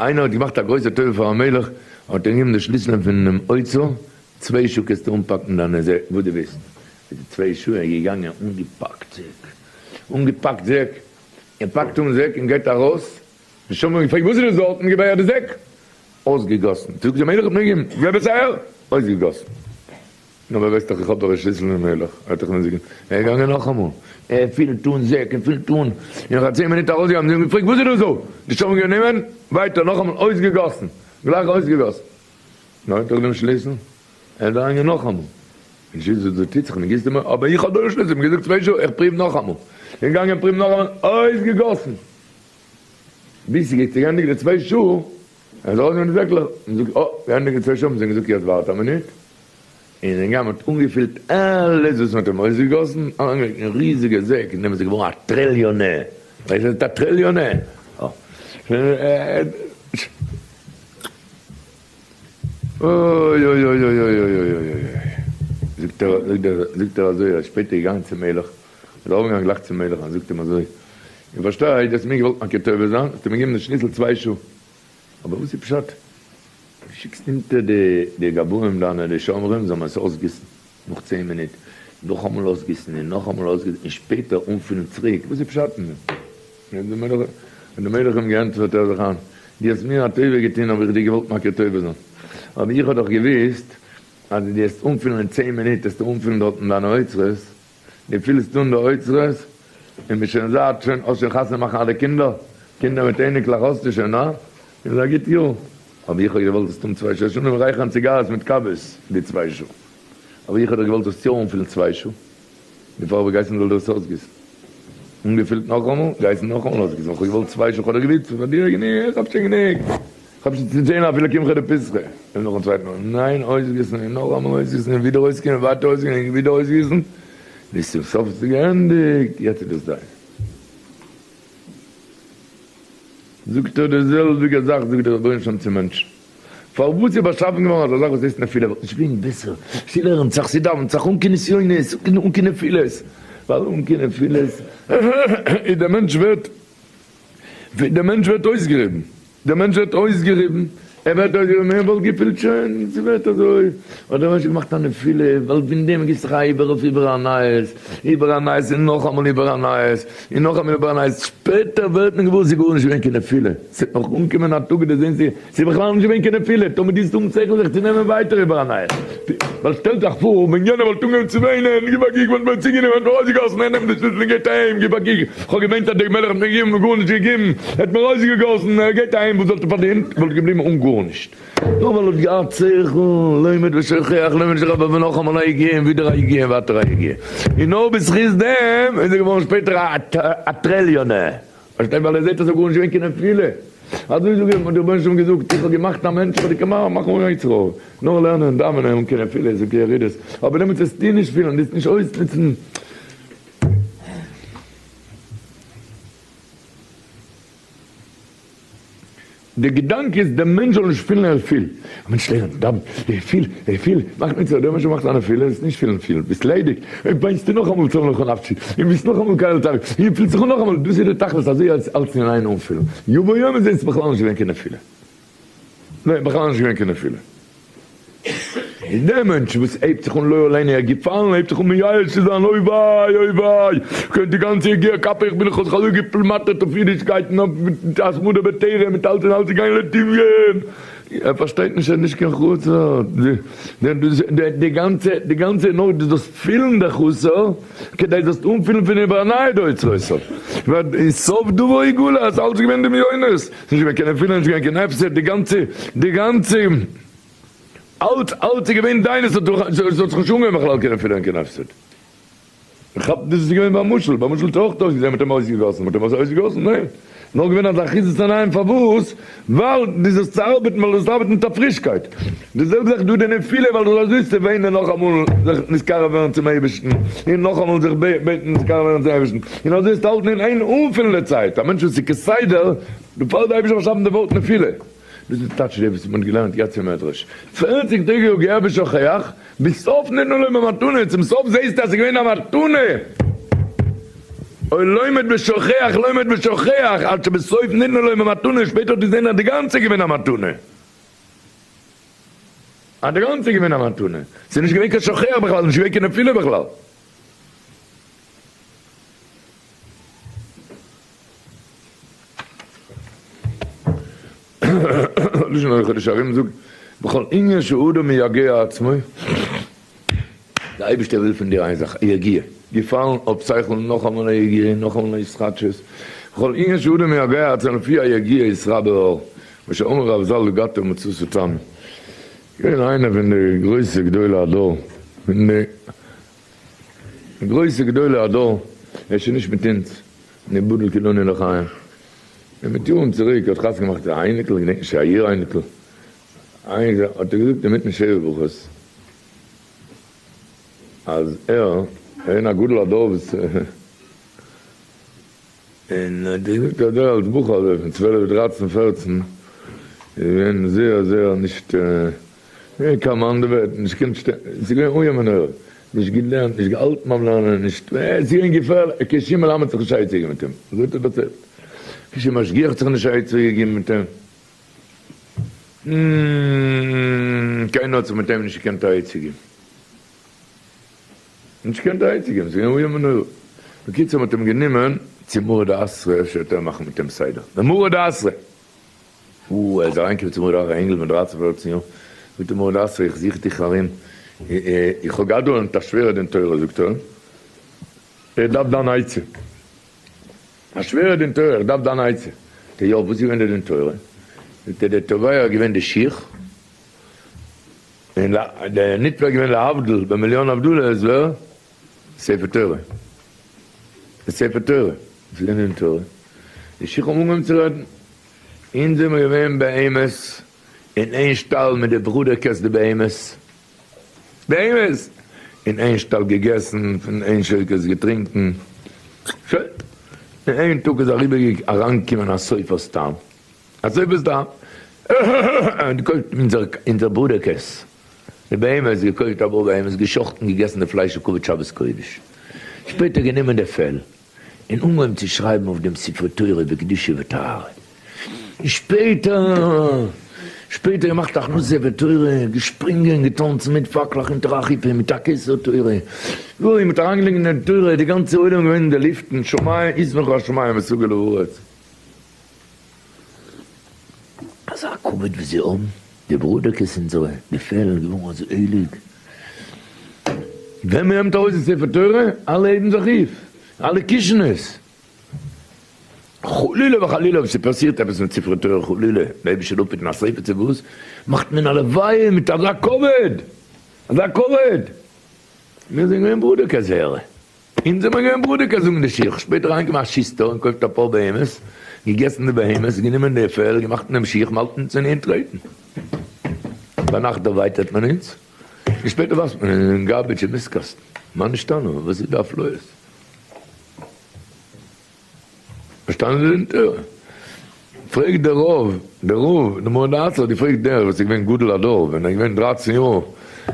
איינער האט געמאכט א גרויסע טובה פארן מלך, האט ער געגעבן די שליסלען פונעם אוצר, צוויי שעה קענסטו אנפאקן דיינע זעק וואס דו ווילסט, איז די צוויי שעה ער געגאנגען אנגעפאקט זעק, אנגעפאקט זעק, ער פאקט אן זעק און גייט ארויס, די שומרים האבן געפרעגט וואס איז דאס דארטן, געב אהער די זעק, אויסגעגאסן, זאגט דער מלך האט מיר געגעבן, געב עס אהער, אויסגעגאסן. נו ווער ווייסט דאך איך האב דאך א שליסל אין מלך, האט דאך מיר געזאגט, ער איז געגאנגען נאכאמאל, ער פילט אן זעק און פילט אן, און נאך א צען מינוט ארויסגעגאנגען, זיי האבן געפרעגט וואס איז דאס דא, די שומרים גענומען, ווייטער נאכאמאל אויסגעגאסן, גלייך אויסגעגאסן, נו האט דאך דעם שליסל, ער איז אריינגעגאנגען נאכאמאל, און שליסל זאגט וואס טוט זיך, מען גיסט אים, אבער איך האב דאך די שליסל, מען געזאגט צוויי שעה, איך פרואוו נאכאמאל, געגאנגען פרואוון נאכאמאל, אויסגעגאסן, ביז ס'גייט צו ענדיגן די צוויי שעה, ער איז ארויסגעגאנגען מיט די זעקלעך, און זאגט, אה, געענדיגט די צוויי שעה, האבן זיי געזאגט יעצט ווארט א מינוט, און זיין גמ' האט אנגעפילט אלעס וואס מ'האט אים אויסגעגאסן, אריינגעלייגט אין ריזיגע זעק, און דעמאלטס איז ער געווארן א טריליאנער, ווייסט וואס הייסט א טריליאנער? אה. אוי אוי אוי אוי אוי אוי אוי אוי אוי. זאגט ער, זאגט ער, זאגט ער אזוי, ער איז שפעטער געגאנגען צום מלך, איז ארויפגעגאנגען גלייך צום מלך און זאגט אים אזוי, איך פארשטיי, דו האסט מיר געוואלט מכיר טובה זיין, האסטו מיר געגעבן די שליסל צוויי שעה, אבער וואס איז פשט? דו שיקסט אונטער די די גבאים דיינע די שומרים זאלן עס אויסגיסן נאך צען מינוט, נאכאמאל אויסגיסן און נאכאמאל אויסגיסן און שפעטער אנפילן צוריק, וואס איז פשט אין דעם? האט דער מלך אים געענטפערט, הער זיך איין, דו האסט מיר א טובה געטון האב איך דיר געוואלט מכיר טובה זיין, אבער איך האב דאך געוואוסט אז דו וועסט אנפילן אין צען מינוט וועסטו אנפילן דארטן דיינע אוצרות, דו פילסט אן די אוצרות און ביסט שוין זאט, שוין האסט שוין חתונה מאכן אלע קינדער, קינדער מיט אייניקלעך האסטו שוין, הא? איז א גוט יאר. אבער איך האב געוואלט זאלסט האבן צוויי שעה שוין רייכערן ציגארעס מיט קאוועס די צוויי שעה, אבער איך האב דאך געוואלט זאלסט יא אנפילן צוויי שעה, דערפאר האב איך געהייסן זאל דיר עס אויסגיסן. אנגעפילט נאכאמאל, געהייסן נאכאמאל אויסגיסן, ווייל איך האב געוואלט צוויי שעה, איך האב דאך געוואוסט פאר דיר גענוג, איך האב שוין גענוג. כ'האב שוין צו זעהן אפילו קמחא דפסחא, און נאכן צווייטן מאל, ניין אויסגיסן און נאכאמאל אויסגיסן און ווידער אויסגיסן און ווייטער אויסגיסן און ווידער אויסגיסן, ביז צום סוף איז געענדיגט, יעצט איז דאס דיין. זאגט ער די זעלביגע זאך זאגט דער רבונו של עולם צום מענטשן, פארוואס איז באשאפן געווארן אזא זאך וואס הייסט נפילה, וואלט נישט געווען בעסער ס'לערנט זיך ס'דאווענט זיך אן קיין נסיונות אן קיין נפילות, ווייל אן קיין נפילות איז דער מענטש ווערט דער מענטש ווערט אויסגעריבן, דער מענטש ווערט אויסגעריבן, ער ווערט אויסגעריבן, ער וואלט געפילט שוין, ס'ווערט אזוי, האט דער מענטש געמאכט א נפילה, ווייל פון דעם גיבט זיך א איבער אויף איבער א נייעס, איבער א נייעס און נאכאמאל איבער א נייעס, און נאכאמאל איבער א נייעס, שפעטער ווערט מען געוואר ס'איז גארנישט געווען קיין נפילה, ס'וועט נאך אנקומען א טאג וועסט זען ס'איז בכלל נישט געווען קיין נפילה, טאמער דו האסט אן שכל זיך צו נעמען ווייטער איבער א נייעס. ווייל שטעל זיך פאר ווען יענער וואלט אנגעהויבן צו וויינען, גיב א קוק וואלט מען צוגענומען און ארויסגעגאסן, ער נעמט די שליסל און גייט אהיים, גיב א קוק, כ'האב געמיינט אז דער מלך האט מיר געגעבן און גארנישט געגעבן, ער האט מיר ארויסגעגאסן, ער גייט אהיים, וואס וואלט ער פארדינט? וואלט געבליבן אן גארנישט. נאר ווייל ער האט געהאט שכל, לומד ושוכח, לומד ושוכח, אבער נאכאמאל א יגיעה און ווידער א יגיעה און ווייטער א יגיעה, און נאר בזכות דעם איז ער געווארן שפעטער א טריליאנער. פארשטייט ווייל ער זעט אז ס'איז גארנישט געווען קיין נפילה. אזוי זאג איך, האט דער רבונו של עולם געזאגט, איך האב געמאכט א מענטש, איך האב דיר געמאכט מאכן אן יצר הרע, נאר לערנען און דאווענען אן קיין נפילות און קיין ירידות, אבער דעמאלטס וועסטו נישט פילן, דו וועסט נישט אויסנוצן. די געדאנק איז דער מענטש זאל נישט פילן ער פיל, א מענטש לערנט, דאווענט, ער פיל, ער פיל, מאכט מצוה, דער מענטש מאכט א נפילה, איז נישט פילן פיל, ביסט ליידיג, אויב וויינסטו נאכאמאל צאם לך נפשי, און ביסט נאכאמאל קייל תאווה, און פילסט זיך נאכאמאל, דאס איז די תכלית, אזוי אלס אלס אין איין אנפילן, יבוא יום און זעסט בכלל נישט געווען קיין נפילה, ניין בכלל נישט געווען קיין נפילה. איז דער מענטש וואס הייבט זיך אן לא עלינו ער געפאלן הייבט זיך אן מייאש צו זיין אוי וויי אוי וויי קען די גאנצע יגיעה כפי איך בין איך האב זיך אזוי געפלאטערט אויף אידישקייט און אויף התמדה בתורה מיט אלץ און אלץ איז געגאנגען לטמיון ער פארשטייט נישט ער איז נישט קיין חסר די גאנצע די גאנצע נאר דו זאלסט פילן די חסר כדי זאלסט אנפילן פון איבער א נייע דאוצרות און סוף דבר יגלה אז אלץ איז געווען דמיונות נישט געווען קיין נפילה נישט געווען קיין הפסד די גאנצע די גאנצע אלץ אלץ איז געווען דיין עס האט זיך נישט אנגעהויבן בכלל קיין נפילה און קיין הפסד. איך כאפ דאס איז געווען ביים משל, ביים משל האט ער אויך אויסגעזען מ'האט אים אויסגעגאסן, מ'האט אים אויס אויסגעגאסן? ניין. נאר געווען אזא אחיזת עיניים פארוואס? ווייל דו זאלסט ארבעטן ווייל דו זאלסט ארבעטן מיט א פרישקייט. די זעלבע זאך דא די נפילה ווייל דו זאלסט וויסן וויינען נאכאמאל זיך נתקרב ווערן צום אייבערשטן און נאכאמאל זיך בעטן נתקרב ווערן צום אייבערשטן און אזוי זאלסטו האלטן אין איין אנפילן די צייט. א מענטש וואס איז כסדר, דערפאר האט די אייבערשטער באשאפן די ווארט נפילה. דאס איז טייטש די וואס מען האט געלערנט יעצט אין מדרש, פערציג טעג יגע ושוכח, בסוף ניתנו לו במתנה, צום סוף זעהסטו אז ס'איז געווען א מתנה. אוי לומד ושוכח לומד ושוכח עד שבסוף ניתנה לו במתנה, שפעטער האט געזען אז די גאנצע איז געווען א מתנה. אז די גאנצע איז געווען א מתנה. ס'איז נישט געווען קיין שוכח בכלל, נישט געווען קיין נפילה בכלל. לשון אור חדש הרים זאגט, בכל ענין שאדם מייגע עצמו, דער אייבערשטער וויל פון דיר איין זאך, א יגיעה, געפאלן אויף שכל נאכאמאל א יגיעה, נאכאמאל א התחדשות, בכל ענין שאדם מייגע עצמו לפי היגיעה יתרבה האור, מה שאמר רב ז"ל יגעת ומצאת תאמין. געווען איינער פון די גרויסע גדולי הדור, פון די גרויסע גדולי הדור, ער איז שוין נישט מיט אונז, נבדל כולנו לחיים. און מיט יארן צוריק האט חתונה געמאכט א אייניקל, איך געדענק נישט א איר אייניקל, האט ער געזאגט אינמיטן שבע ברכות אז ער איז א גדול הדור וואס און האט געזאגט אז ער אלס בחור אזוי פון צוועלף דרייצן פערצן איז געווען זייער זייער נישט געווען קאמאנדעוועט, נישט געקענט שטיין, ס'איז געווען איום ונורא, נישט געלערנט, נישט געהאלטן ביים לערנען, נישט, ס'איז געווען געפערליך, קיין שום מלמד האט זיך נישט עצה געגעבן מיט אים, אזוי האט ער דערציילט, קיין שום משגיח האט זיך נישט עצה געגעבן מיט אים, קיינער האט זיך מיט אים נישט געקענט א עצה געבן, נישט געקענט א עצה געבן, ס'איז געווען איום ונורא, בקיצור מ'האט אים גענומען צו מרא דאתרא אפשר וועט ער מאכן מיט אים סדר, דער מרא דאתרא. וואו ער איז אריינגעקומען צום מרא דאתרא, א אינגל פון דרייצן פערצן יאר, זאגט אים מרא דאתרא איך זוך דיך ארום, איך האב געהאט דא א שווערע דין תורה, זאגט ער, איך דארף דיין עצה, א שווערע דין תורה, איך דארף דיין עצה, זאגט ער, יא, וואס איז געווען די דין תורה, זאגט ער, דער תובע איז געווען די שיך, און דער נתבע איז געווען להבדיל במיליאן הבדלות, ווער? ספר תורה, די ספר תורה, וואס איז געווען דין תורה, די שיך האבן אנגעהויבן צו רעדן, אונז זעמיר געווען בהמות אין איין שטאל מיט די ברודערקעס די בהמות, בהמות! אין איין שטאל געגעסן, פון איין שולקעס געטרינקן, שוין. אין איין טאג איז אריבער אריינגעקומען א סופר סתם, א סופר סתם, און געקויפט אונזער אונזער ברודערקעס די בהמות, געקויפט אפאר בהמות, געשחטן געגעסן די פלייש לכבוד שבת קודש, שפעטער גענומען די פעל, און אנגעהויבן צו שרייבן אויף דעם ספרי תורה בקדושה וטהרה, און שפעטער שפעטער געמאכט הכנסת ספר תורה, געשפרינגען געטאנצן מיט פאקלעך אונטער א חופה מיט א כתר תורה, אוי מ'האט אריינגעלייגט אין די תורה, די גאנצע עולם געווען אין די לופטן, שמים ישמחו השמים ותגל הארץ. אזא כבוד ווי זיי האבן, די ברודערקעס אונזערע, די פעלן געווארן אזוי הייליג. ווען מען נעמט ארויס די ספר תורה, אלע הייבן זיך אויף, אלע קישן עס. חלילה וחלילה אויב ס'פאסירט עפעס מיט ספרי תורה חלילה, דער אייבערשטער זאל אפהיטן א שריפה צו וואס, מאכט מען א לוויה מיט אזא כבוד, אזא כבוד. מיר זענען געווען ברודערקעס זייערע. אונז זעמער געווען ברודערקעס זאגן די שיך, שפעטער אריינגעקומען א שוסטער און קויפט אפאר בהמות, געגעסן די בהמות, גענומען די פעל, געמאכט אין דעם שיך, מ'האלט אונז אין איין טרעטן. ביינאכט דערווייטערט מען אונז, און שפעטער ווארפט מען אונז אין garbage אין מיסט קאסטן. מה נשתנה? וואס איז די הפלאות? פארשטאנען די דין תורה? פרעגט דער רב, דער רב, דער מרא דאתרא האט געפרעגט דער וואס איז געווען גדול הדור ווען ער איז געווען דרייצן יאר און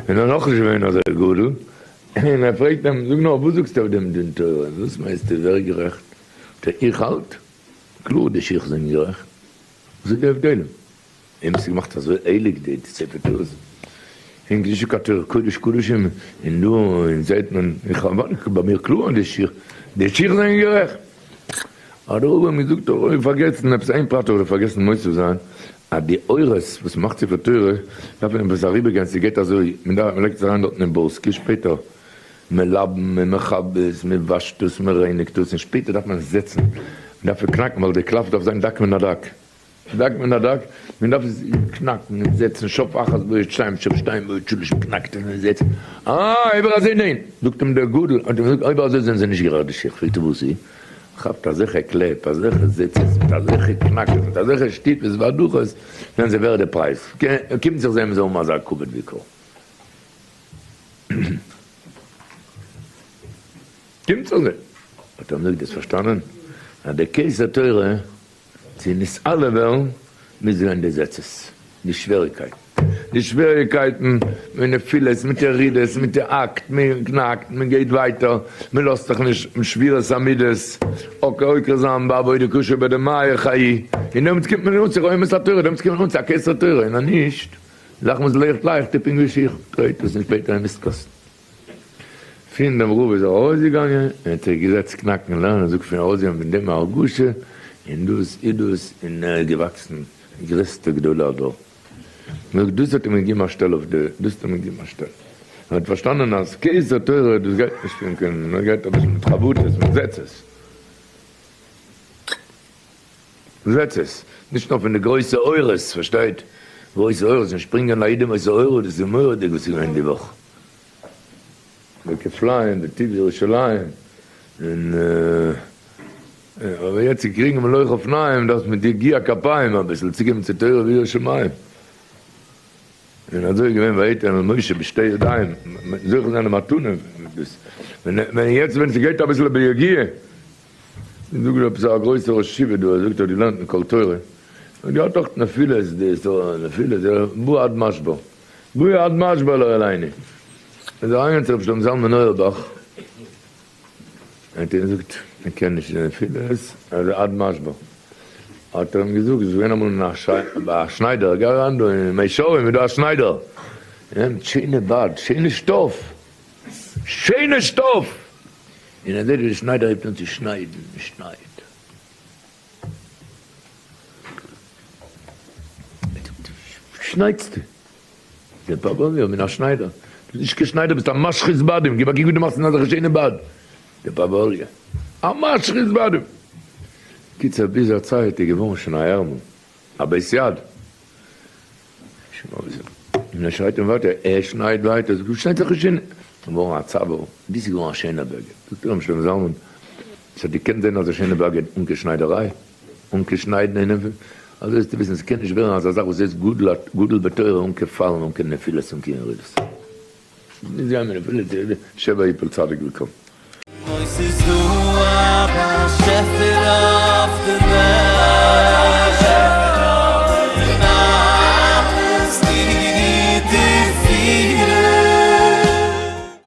ער איז נאכנישט געווען אזוי גדול, און ער פרעגט אים, זאג נאר וואס זאגסטו אויף דעם דין תורה, וואס מיינסטו ווער איז גערעכט? זאגט ער, איך האלט קלאר די שיך זענען גערעכט, וואס איז די הבדלים? וועם האסטו געמאכט אזוי הייליג די ספר תורות פון קדושה כתר קודש קדשים און דא און זעהט מען איך האב ביי מיר קלאר די שיך די שיך זענען גערעכט האט דער רבי אים געזאגט אוי פארגעסן עפעס איין פרט האב איך פארגעסן מוסיף זיין אז די אורות וואס מ'מאכט ספר תורה דארף מען עפעס אריבער גיין ס'גייט אזוי מען דארף מען לייגט עס אריין דארטן אין בורסקי שפעטער מלבן מען מכבס מען וואשט עס מען רייניגט עס און שפעטער דארף מען עס זעצן מען דארף עס קנאקן ווייל די קלף דארף זיין דק מן הדק. דק מן הדק, מען דארף עס קנאקן און זעצן שוב אחת ועוד שתיים שוב שתיים ועוד שלש מען קנאקט און זעצט, אה אויב אזוי ניין, זאגט אים דער גדול, האט אים געזאגט אויב אזוי זענען זיי נישט גערעכט די שיך, פרעגט ער וואס איז, כאפט אזעלכע קלעפ, אזעלכע זעצעס, מיט אזעלכע קנאקעס, מיט אזעלכע שטיפעס והדרכות, זענען זיי ווערד די פרייז, קומט זיך זיי מען זאל האבן אזא כבוד ווי קהל. קומט זיך זיי. האט ער אים געזאגט, דו האסט פארשטאנען אז דער כתר תורה צו נתעלה ווערן מוז זיין די זעצעס, די שוועריקייטן. די שוועריגקייטן, מיט נפילות, מיט ירידות, מיט די האקט, מען קנאקט, מען גייט ווייטער, מען לאזט זיך נישט, מיט שבירת המידות, עוקר עוקר זיין בעבודה קשה בדמייך חיי, און דעמאלטס קומט מען אן צו רוממות התורה, דעמאלטס קומט מען אן צו א כתר תורה, און אז נישט, זאכן וואס לייכט לייכט איז פונקט ווי שיך, טרעט עס און שפעטער אין מיסט קאסטן. פון דעם רב איז ער ארויסגעגאנגען און האט זיך געזעצט קנאקן און לערנען, זאגט פון ארויסגעגאנגען פון דעם הרגשה, און דאס איז דאס, און ער איז געוואקסן גרעסטע גדול הדור. זאגט דאס האט אים געגעבן א שטעל אויף די, דאס האט אים געגעבן א שטעל. ער האט פארשטאנען אז כתר תורה דאס גייט נישט פון קיין, דאס גייט אביסל מיט חבטות, מיט זעצעס. זעצעס, נישט נאר פון די גרויסע אורות, פארשטייט? גרויסע אורות און שפרינגען לידים אויס אורו, דאס איז מורא'דיג וואס איז געווען די וואך. בכפליים בטיב ירושלים, און אבער יעצט צו קריגן מלוא חפניים דארפסט מיט יגיע כפיים אביסל צוקומען צו תורה ויראת שמים, און אזוי איז געווען ויתן אל משה בשתי ידיים, זוכה זיין למתנה, ווען יעצט ווען ס'גייט אביסל ביגיעה, זאגט עפעס א גרויסע ראש ישיבה דא, ער זאגט ער האט געלערנט אין קול תורה, און געהאט אויך נפילות, די נפילות, בא עד משבר. בא עד משבר לא עלינו. איז אריינגעגאנגען צו רבי שלמה זלמן אויערבאך, האט ער געזאגט ער קען נישט די נפילות, אז עד משבר. האט ער אים געזאגט, איז געווען אמאל אין א ביי א שניידער, גיי אריין דא אין מאה שערים איז דא א שניידער, ער נעמט שיינע בד, שיינע שטאף, שיינע שטאף, און ער זעט ווי די שניידער הייבט אן צו שניידן, שניידט. שניידסטו? דער פאפא איך בין א שניידער. ביסט נישט קיין שניידער ביסט א משחית בדים, גיב א קוק ווי דו מאכסט אין אזעלכע שיינע בד. דער פאפא א משחית בדים. קיצור ביז א צייט איז געווארן שוין א ערמל, א בית יד. און ער שרייט אים ווייטער, ער שניידט ווייטער, זאגט ער, שניידט זיך נישט אין, געווארן א צבר, ביז ס'איז געווארן א שענער בגד, זאגט ר' שלמה זלמן, ס'האט געקענט זיין אזא שענער בגד אן קיין שניידעריי, אן קיין שניידן אינעם, אזוי איז צו וויסן, ס'קען נישט ווערן אזא זאך וואס הייסט גדול בתורה אן קיין פאלן, אן קיין נפילות, אן קיין ירידות. נישט גיין מיט נפילות, ירידות, שבע יפול צדיק וקם. אוי ס'איז דא א.